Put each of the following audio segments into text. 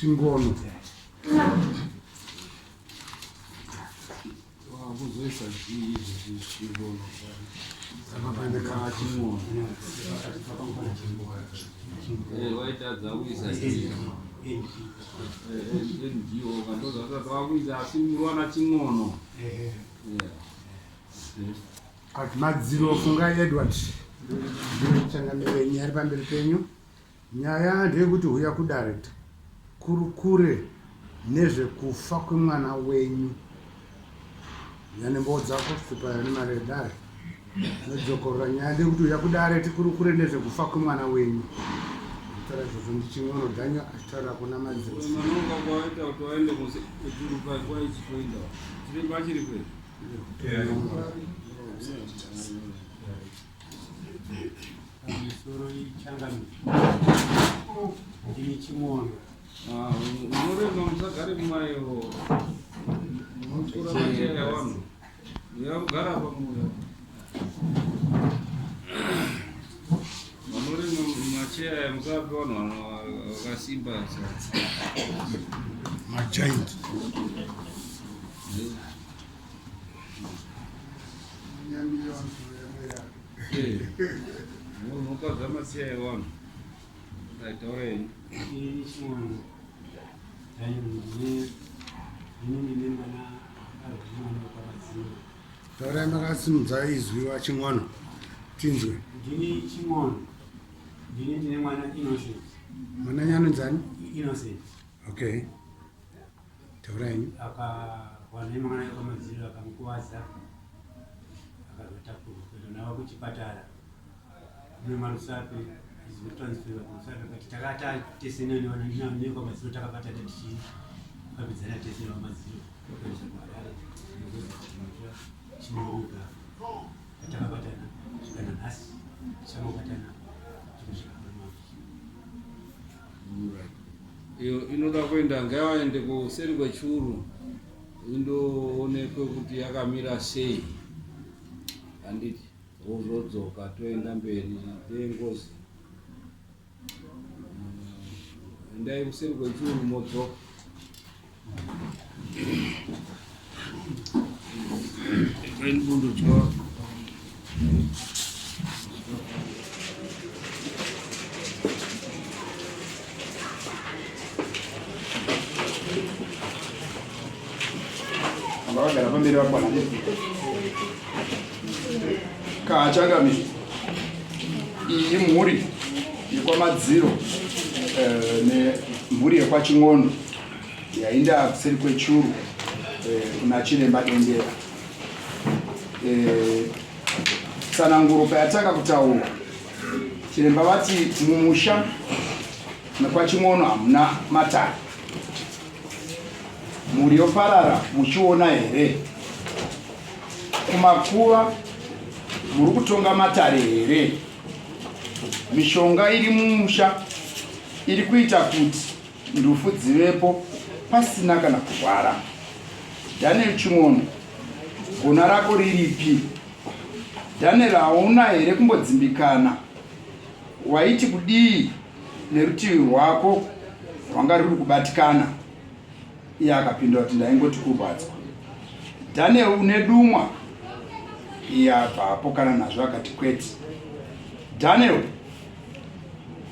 Chingono. Wakuzoisa chii izvi chingono? Eh, waitadza kuisa chii? NGO kandozvatadza wakuisa asi murwana chingono. Yeah. Ati madziro fungai Edward ndichangamire nyaya iri pamberi penyu. Nyaya ndeyekuti huya kudare tikurukure nezvekufa kwemwana wenyu. Huya nemboo dzako topaya nemari yedare. Nodzokorora nyaya ndeyekuti huya kudare tikurukure nezvekufa kwemwana wenyu. Nditaura izvozvo ndichingono Daniel achitaura kuna madziro. Manoka kwaita kuti waende kuturuka kwaichitoenda. Chiri pachiri kwei? Pamusoro ichangamire. Ndini Chimono. Ah, unorema musagare mumayo. Munotora macheya evanhu. Yakugara pamoyo. Vanorema macheya aya musape vanhu vakasimba. Magiant. Munokadza macheya evanhu. Taitaura henyu. Ndini Chimono. Daniel ndine ndini ndine mwana akarwa nemwana wekwaMadziro. Taurai makasimudza izwi vaChin'ono tinzwe. Ndini Chin'ono. Ndini ndine mwana Innocent. Mwana nyanonzani? Innocent. Okay. Taurai henyu. Akarwa nemwana wekwaMadziro akamukuvadza. Akazotakurwa kuenda navo kuchipatara. Mune maRusape izotransferwa kuRusape but takata tese nekwamadziro takabatana tichifambidzana tese nevamadziro kuendesa kuHarare chinoruga takabatana kusvika nanhasi tichangobatana tikusvika Iyo inoda kuenda ngavaende kuseri kwechuru indoonekwe kuti yakamira sei handiti wozodzoka toenda mberi tengozi endai kuseri kwechuru modzoka Bundudya. Vakagara pamberi vakwana. Kachangami. Iyi mhuri yekwamadziro eh, nemhuri yekwachin'ono yainda kuseri kwechuru eh, kuna chiremba dendera eh, tsananguro payatanga kutaura chiremba vati mumusha mekwachin'ono hamuna matare mhuri yoparara muchiona here kumakuva muri kutonga matare here mishonga iri mumusha iri kuita kuti ndufu dzivepo pasina kana kurwara. Daniel Chin'ono, gona rako riripi? Daniel, hauna here kumbodzimbikana? Waiti kudii nerutivi rwako rwanga ruri kubatikana? Iye akapindura kuti ndaingoti kurwadzwa. Daniel, une dumwa? Iye abva apokana nazvo akati kwete. Daniel,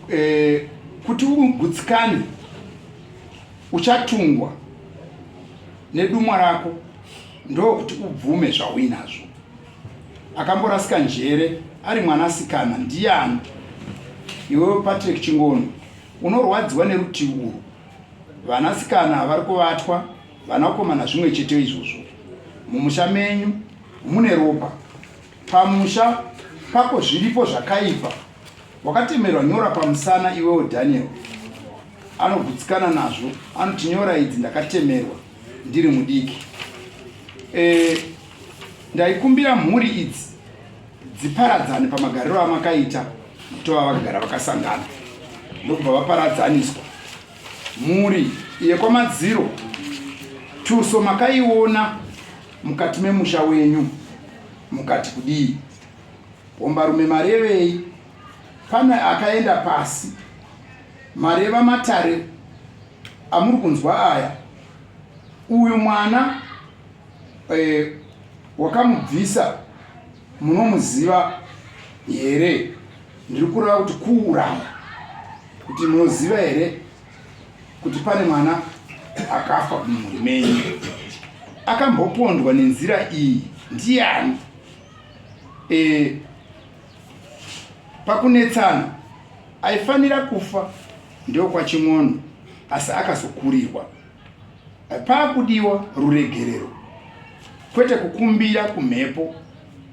eh, kuti ugutsikane uchatungwa nedumwa rako ndokuti ubvume zvauinazvo akamborasika njere ari mwanasikana ndiyani iwewe patrick chingono unorwadziwa nerutivi urwu vanasikana vari kuvatwa vanakomana zvimwe chete izvozvo mumusha menyu mune ropa Pamusha pako zviripo zvakaipa wakatemerwa nyora pamusana iwewo Daniel anogutsikana nazvo anoti nyora idzi ndakatemerwa ndiri mudiki e, ndaikumbira mhuri idzi dziparadzane pamagariro amakaita kutova vakagara vakasangana ndokubva vaparadzaniswa mhuri yekwamadziro tuso makaiona mukati memusha wenyu mukati kudii hombarume marevei pane akaenda pasi mareva matare amuri kunzwa aya uyu mwana e, wakamubvisa munomuziva here ndiri kureva kuti kuuraya kuti munoziva here kuti pane mwana akafa mumhuri menyu akambopondwa nenzira iyi ndiyani e, pakunetsana aifanira kufa ndewokwachin'ono asi akazokurirwa paakudiwa ruregerero kwete kukumbira kumhepo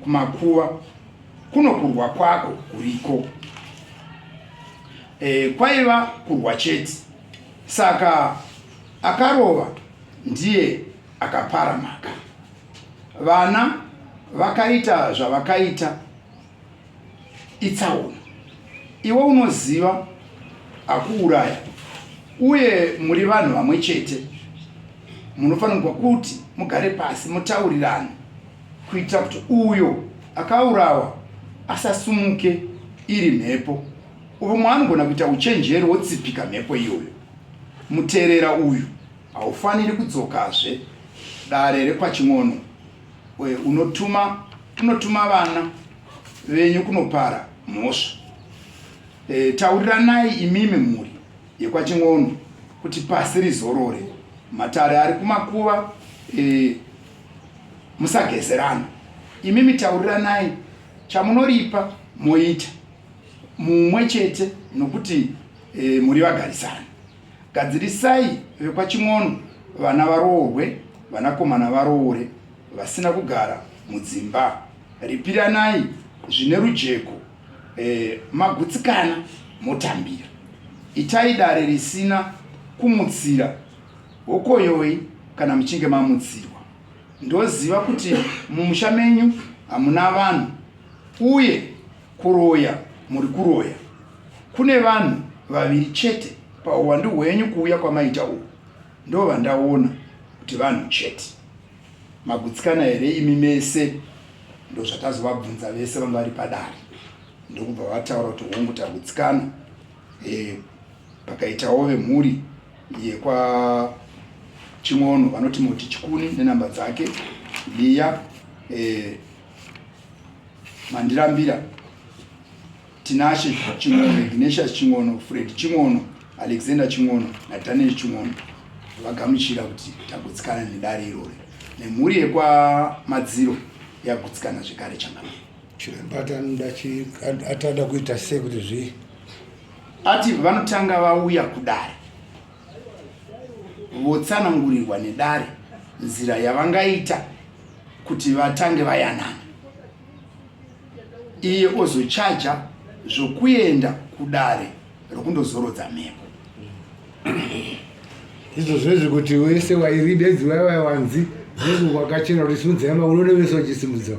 kumakuva kunokurwa kwako kuriko e, kwaiva kurwa chete saka akarova ndiye akapara mhaka vana vakaita zvavakaita itsaona iwe unoziva akuuraya uye muri vanhu vamwe chete munofanirwa kuti mugare pasi mutaurirane kuitira kuti uyo akaurawa asasumuke iri mhepo umwe anogona kuita uchenjeri wotsipika mhepo iyoyo muterera uyu haufaniri kudzokazve dare rekwachin'ono unotuma unotuma vana venyu kunopara mhosva e, tauriranai imimi mhuri yekwachin'ono kuti pasi rizorore matare ari kumakuva e, musagezerana imimi tauriranai chamunoripa moita mumwe chete nokuti e, muri vagarisani Gadzirisai vekwaChin'ono vana varoorwe vanakomana varoore vasina kugara mudzimba. Ripiranai zvine rujeko eh, magutsikana motambira. Itai dare risina kumutsira hokoyoi kana muchinge mamutsirwa. Ndoziva kuti mumusha menyu hamuna vanhu uye kuroya muri kuroya. Kune vanhu vaviri chete pauwandu hwenyu kuuya kwamaita uku ndovandaona kuti vanhu chete. Magutsikana here imi mese? Ndozvatazovabvunza vese vanga vari padare ndokubva vataura kuti hongu tagutsikana. E, pakaitawo vemhuri yekwa Chin'ono vanoti Moti Chikuni nenhamba dzake Liya e, Mandirambira Tinashe Chin'ono, Ignatius Chin'ono, Fred Chin'ono, Alexander Chin'ono naDaniel Chin'ono vagamuchira kuti tagutsikana nedare irori nemhuri yekwaMadziro yagutsikana zvekare changamire. Chiremba atada kuita sei kuti zvi ati vanotanga vauya kudare votsanangurirwa nedare nzira yavangaita kuti vatange vayanana iye ozochaja zvokuenda kudare rokundozorodza mhepo izvo zvezvi kuti wese wairi bedzi waiva wanzi zvezvi wakachena kuti simudzai maoko unoone wese wachisimudza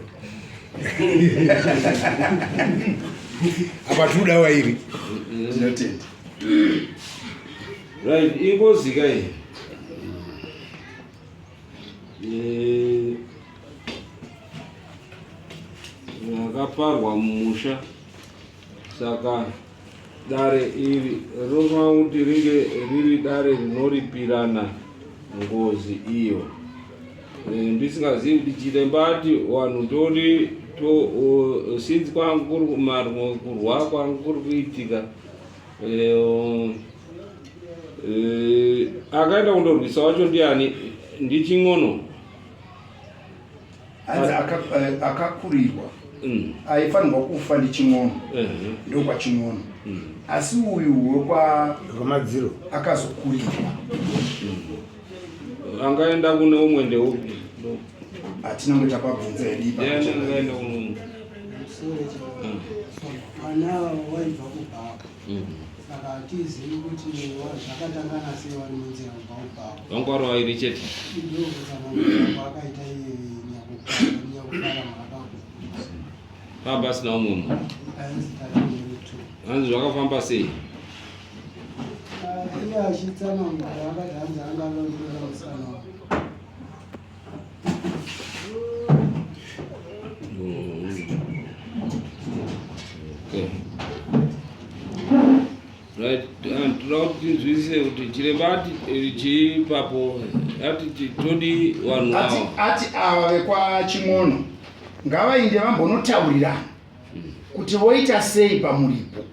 apa tikuda wairi tinotenda right ingozi ka iyi eh, yakaparwa mumusha saka dare iri rinofanira kuti ringe riri dare rinoripirana ngozi iyo eh, ndisingazivi kuti chiremba ati vanhu tori to since kwangu kuri kurwa kwangu kuri kuitika eh, eh, akaenda kundorwisa wacho ndiani ndichin'ono hanzi eh, akakurirwa mm. aifanirwa kufa ndichin'ono ndokwachin'ono mm. asi uyu wekwamadziro akazokurirwa mm. angaenda kune umwe ndeupi hatina kunge tapabvunza hedu ipaangaenda kune umwe vana ava vaibva kubhawa saka hatizivi kuti zvakatangana sei vari munzira kubva kubhawa vanga vari vairi chete ndokutsanangura kwaakaita iye nyakupara mhaka pamba asina umwe munhu ainzi tatineritu hanzi zvakafamba sei ah, iye achitsanangura akati hanzi anga anotora musikana wake Okay. Right, toda kuti tinzwisise kuti chiremba ati eh, chii ipapo ati todi vanhu ava ati ava vekwaching'ono ngavainde vambonotaurirana kuti voita sei pamuripo.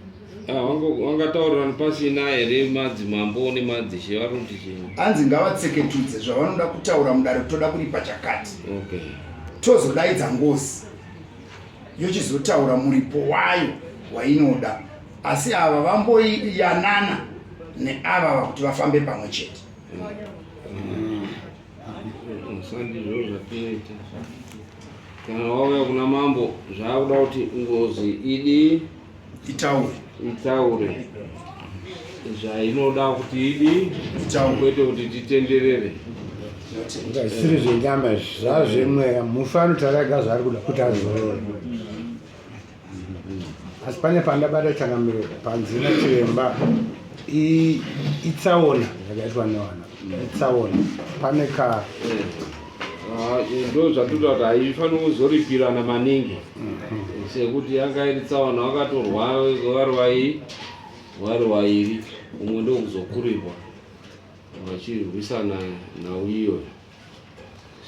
Ah, vangataurirana pasina here madzimambo nemadzishe vari kuti chii? Hanzi ngavatseketudze zvavanoda kutaura mudare kuti toda kuripa chakati. Okay. Tozodaidza ngozi yochizotaura muripo wayo wainoda asi ava vamboyanana neava kuti vafambe pamwe chete. Mm. Sandizvo zvatinoita kana wauya kuna mambo zvaakuda kuti ngozi idi itaure itaure zvainoda kuti idi itaure kwete kuti titenderere zvisiri zvenyama izvi zvazvemweya mufi anotaura ega zvaari kuda kuti azorore asi pane pandabata changamire panzi nachiremba itsaona yakaitwa newana itsaona pane ka eh, ah, ndo zvatoita kuti haifaniri kuzoripirana maningi mhm. sekuti yanga iri tsaona vakatorwa vari vai vari vairi umwe ndokuzokurirwa vachirwisana nhau iyoyo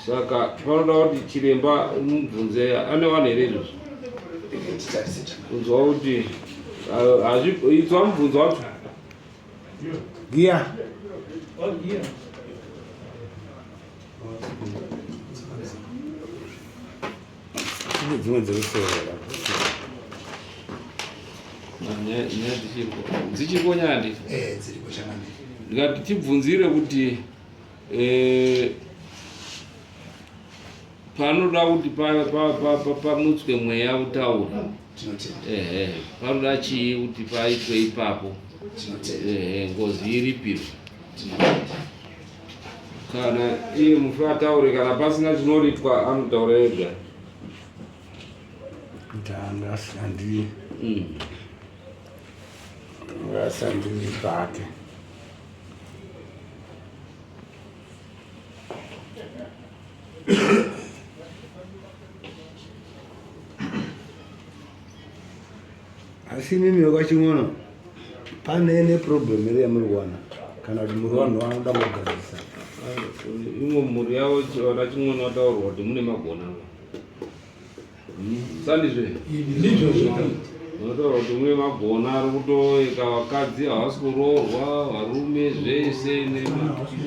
Saka panoda kuti chiremba umubvunze ane vanhu here izvozvo? Kunzwa kuti inzwa mubvunzo wacho. Giya. Kune dzimwe dzekusorera. Nyaya dzichiriko. Dzichiriko nyaya nditi? Eh, dziriko changamire. Ndikati tibvunzire kuti Eh, panoda kuti pamutswe mweya utaura ehe panoda chii kuti paitwe ipapo ehe ngozi iripirwe kana iye mufi ataure kana pasina chinoripwa anotaura ega Asandipake. Asi imimi vekwaChin'ono pane neproblem here yamuri kuwana kana kuti muri vanhu vanoda kugadzirisa? Imwe mhuri yavo vana Chin'ono vataurwa kuti mune magona. Sandizve? Ndizvozvo. Unotaura kuti mune magona ari kutoeka vakadzi havasi kuroorwa varume zvese nemaanzi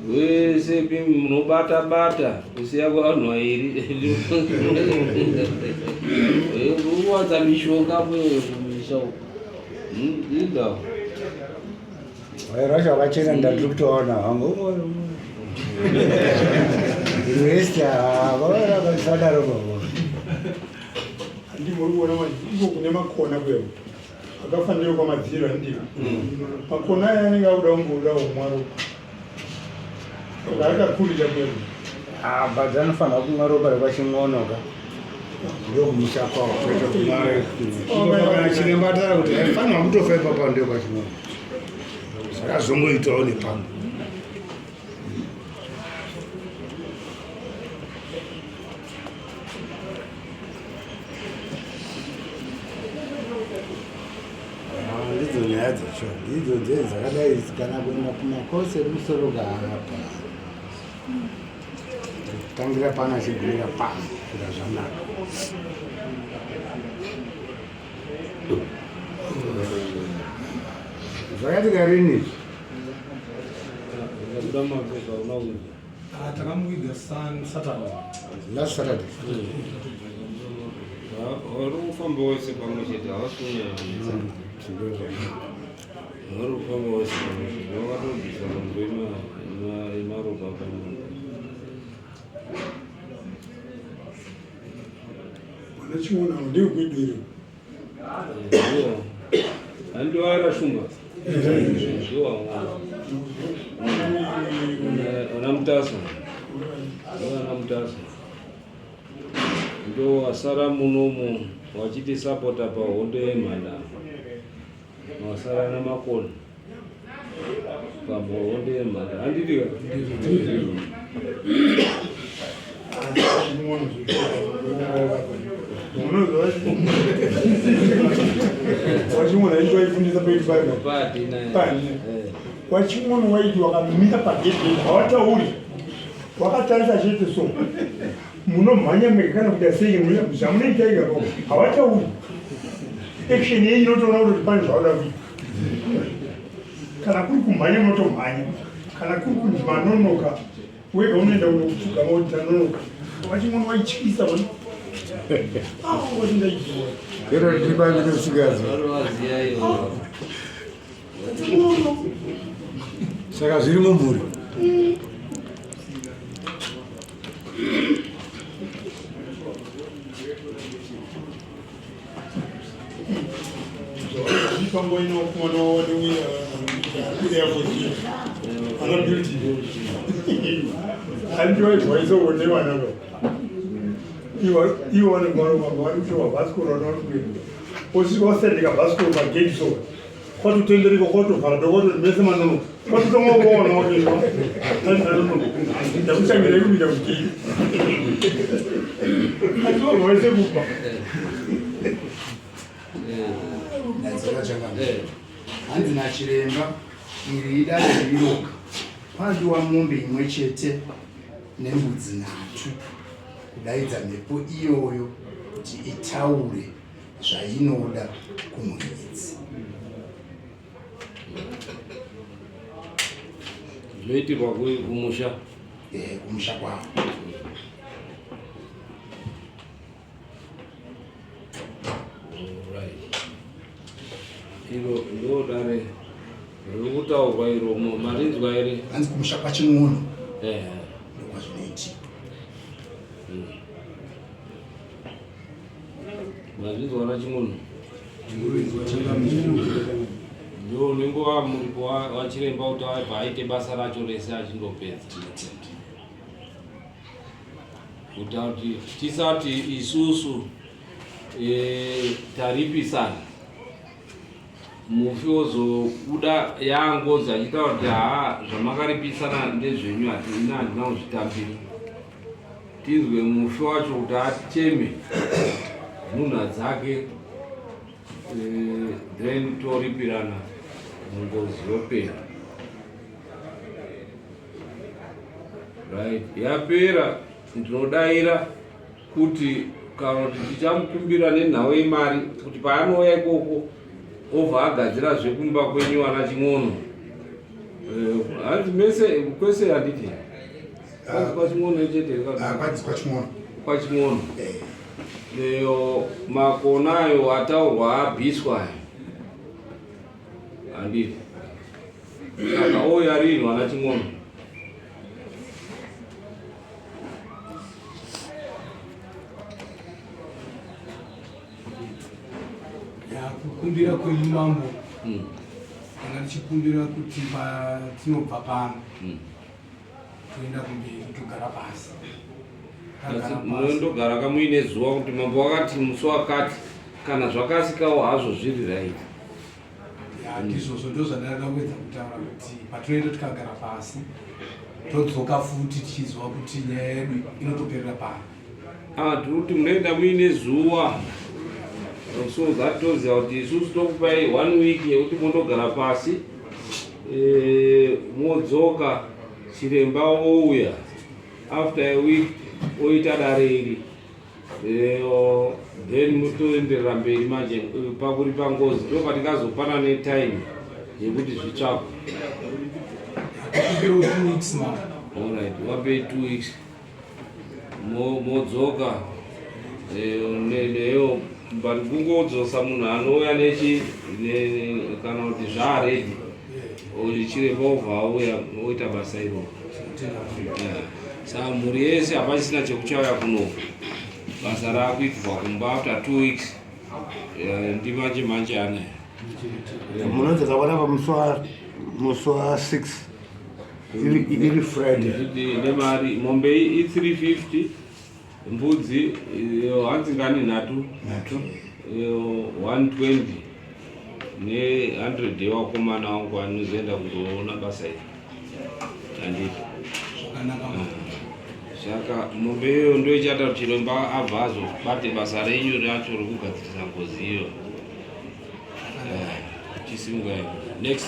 wese munobata bata kusiya kwevanhu vairi kuwanza mishonga kumisha uko Vairo vacho vakachena ndatiri kutoona hangu. Rest havasadaro baba. Handi muri kuona manje iko kune makona kuya akafanira kwamadziro handika makona aya anenge akuda kungoda kumwa ropa saka akakurira kuya Ah, but anofanira kumwa ropa rekwachin'ono ka ndokumusha kwawo kwete kumwa kana chiremba ataura kuti aifanirwa kutofa ipapa ndokwachin'ono zvakazongoitawo nepamwe Ah, ndidzo nyaya dzacho ndidzo dzee dzakadai kana kuenda kumakosi ekumusoro kaapa Tangira pano achigumira pano kusvika zvanaka. Zvakaitika rini izvi? Ah, takamuviga Saturday. Last Saturday. Vari kufamba wese pamwe chete havasi kunyanya. Vari kufamba wese pamwe chete vakatobvisa mambo emaropa pamwe. Vana Chiona avo ndevekwedu here? Andiwara shumba. Shuwa. Ana Mutasa. Ana Mutasa. Ndo wasara munomu wachiti sapota pahondo yemhanda. Masara namakona pamhondo yemhanda handiti ka? waching'ono munoziva waching'ono aiti waifundisa pedu paipa waching'ono waiti wakamira pagedhi hawatauri wakatarisa chete so munomhanya mega kana kuita sei zvamunoita ega hawatauri action yenyu inotoona kuti pane zvauda kuita kana kuri kumhanya munotomhanya kana kuri kunzi manonoka wega unoenda unokupfugama kuti tanonoka vachimona waityisa saka zviri mumhuri. Panguva ino vakomana wawaneuya kuairport ana building hanti vaibvaisa one vana va ivo vanenge vari kutorwa bhasikoro vana vari kuenda osvika wasendeka bhasikoro pagate so kwatotendereka kwatovhara do kwatoti mese manonoka kwatotonga kuona wakewa ndakutangira kupinda kugate ativarwa vese kuba. Hanzi nachiremba, iri idare riri roga, panodiwa mombe imwe chete nembudzi nhatu kudaidza mhepo iyoyo kuti itaure zvainoda kumhuri idzi. Zvinoitirwa kumusha? Kumusha kwavo. Iro ndo dare riri kutaurwa iro, marinzwa here? Hanzi kumusha kwaChin'ono ndokwazvinoitika. Mazvinzwa naChin'ono? Ndo unenge wamuripo wachiremba kuti aibva aite basa racho rese achindopedza. Kuti tisati isusu taripisana, mufi wozobuda yaangozi achitaura kuti haa, zvamakaripisana ndezvenyu, hatina, handina kuzvitambira. Tinzwe mufi wacho kuti acheme nhunha dzake, then toripirana, mungozi yopera. Right, yapera. Ndinodaira kuti kana kuti tichamukumbira nenhau yemari kuti paanouya ikoko obva agadzira zvekumba kwenyu ana Chin'ono. Hanzi mese kwese, handiti? Kwanzi kwaChin'ono chete? Kwanzi kwaChin'ono. KwaChin'ono. Eyo makona ayo ataurwa abviswa ayo, handiti? Saka ouya rini vana Chin'ono? Ya, kukumbira kwenyu mambo, kana tichikumbira kuti patinobva pano toenda kumberi togara pasi. Tagara pasi. Munondogara kamuine zuva kuti mambo wakati musi wakati, kana zvakasikawo hazvo zviri right. Ya, ndizvozvo, ndo zvandada kuedza kutaura kuti patinoenda tikagara pasi todzoka futi tichiziva kuti nyaya yedu inotoperera pano. Ah, tiri kuti munoenda muine zuva so that toziva kuti isusu tokupai one week yekuti mondogara pasi, modzoka, chiremba ouya after a week oita dare iri. Then mutoenderera mberi manje pakuripa ngozi, ndo patingazopana netime yekuti zvitsvakwe. Kumbirawo 2 weeks, mambo. Alright, wapei 2 weeks, modzoka neyo, but kungodzosa munhu anouya nechi kana kuti zvaaready, chiremba obva auya oita basa iroro. Yeah. Saka mhuri yese hapachisina chekuchauya kunoku, basa raakuitirwa kumba after 2 weeks. Ndimanje manje anaya. Munonzi kaona pamusi wa6 iri Friday. Nemari mombe i350, mbudzi iyo hanzi ngani? Nhatu. Nhatu. Iyo 120 ne100 yevakomana wangu anozoenda kundoona basa iri, handiti? Zvakanaka. Saka mombe iyoyo ndo ichaita kuti chiremba abva azobate basa renyu racho rekugadzirisa ngozi iyo. Eh, chisimukai. Next.